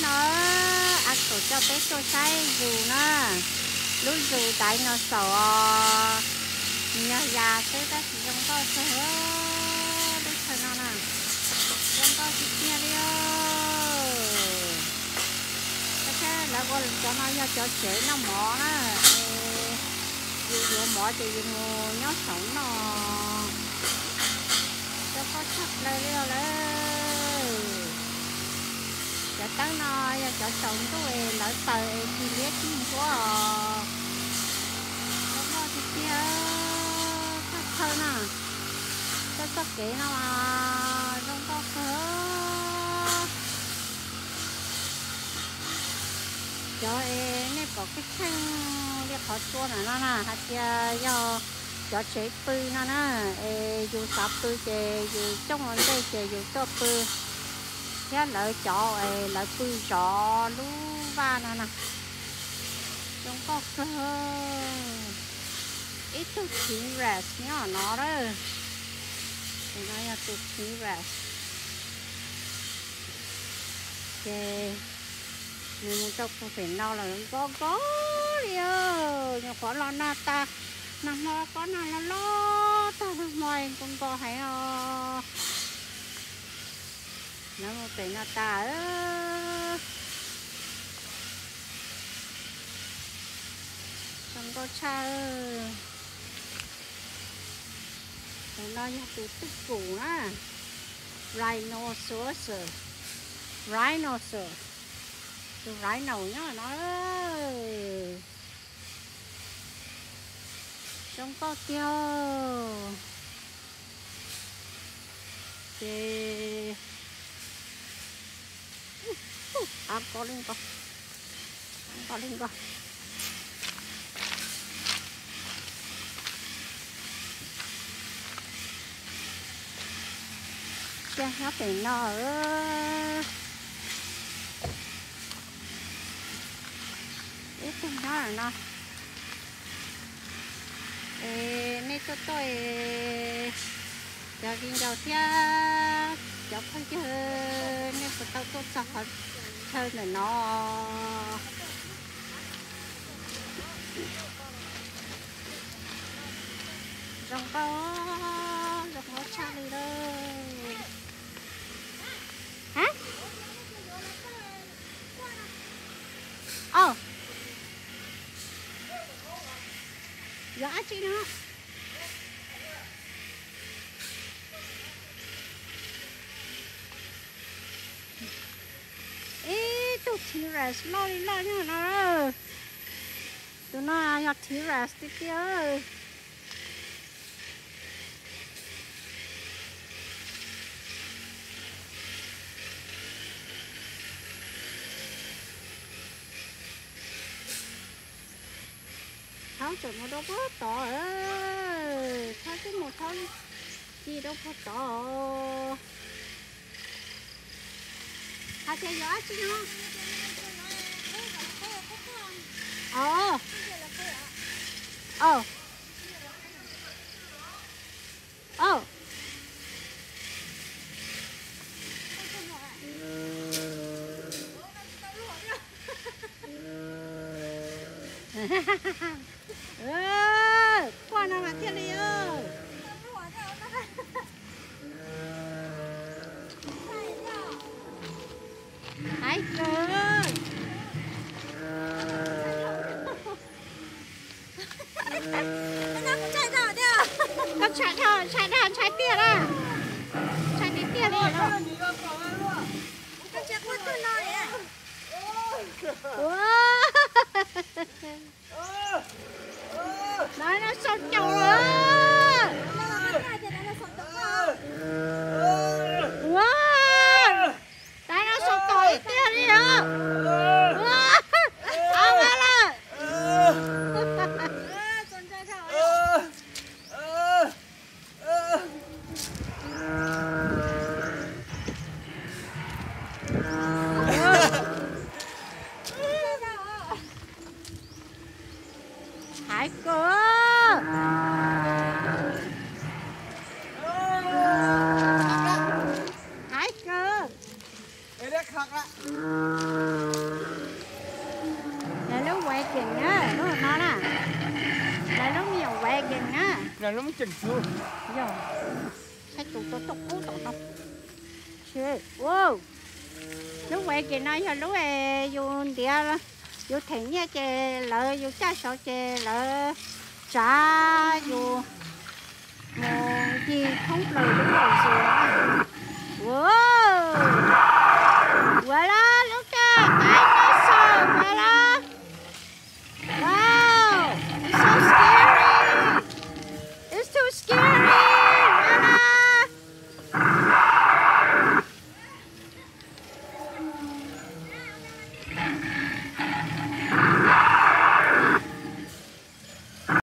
No, a kaum coj peb tuaj saib zus na, lub zus dinosaur os. Nws yog yas xwb tab sis zoo nkauj kawg, lub chaw no na, zoo nkauj tiag tiag li. Lawv ua cov no yog cov tsev noj mov na, yus yuav mov ces yus mus nyob saum noj. Zoo nkauj tshaj plaws li os lawm. Cov teeb no yog cov tsaus ntuj es lawv taws es tig liab tig nkuab os. Zoo nkauj tiag tiag, tag thawj na. Txoj txoj kev no mas zoo nkauj kawg. Cov es nej pom kheej kheej li qhov tsua ntawm no na hais tias yog cov tsev pw no na, es yus xav pw ces yus coj ua ntej ces yus tuaj pw, thiab lawv cov es lawv pw zov lub vaj no na. Zoo nkauj kawg. Ib tug T-Rex nyob no lawm. Tus no yog tus T-Rex. Ces nws mus rau puag pem no lawm, nkos nkos li. Nyuam qhuav los nag tas, nag hmo kob nag loj loj tag, nag hmo nkos nkos heev os. Lawv mus pem no tas. Zoo nkauj tshaj. Tus no yog tus twj kum na. Rhinosaurus. Rhinosaur. Tus rhino nyob no. Zoo nkauj tiag. Ces av ko li ko, av ko li ko. Cia nyob pem no. Ib tug nyob no. Es nej tuaj tuaj, cov viv ncaus thiab cov phooj ywg, nej puas tau tuaj txog qhov chaw ntawm no? Zoo nkauj, zoo nkauj tshaj li lawm. Hab, o, yog dab tsi no? Ib tug T-Rex loj li loj nyob no. Tus no yog T-Rex tiag tiag. Thaub tseem mus rau puag tod, thaub twb mus thaub ci rau puag tod. Hais tias yog dab tsi no? O, o, o. Quaj no mas thiaj li. Hais kawg. Koj ntshai dhau, ntshai dhau, ntshai tiag na. Ntshai tiag tiag li. Ua, dinosaur caum lawm. Ua, dinosaur tom ib tiag li os. Ua, av lawm. Hais kawg. Hais kawg. Keem na, lub no na, lawv lub me nyuam wagon na. Yog, saib tus tuaj tuaj kub tom no. Lub wagon no yog lub yus ntiav, yus them nyiaj ces lawv, yus caj saud ces lawv tsav yus mus ncig thoob plaws lub hauv zos.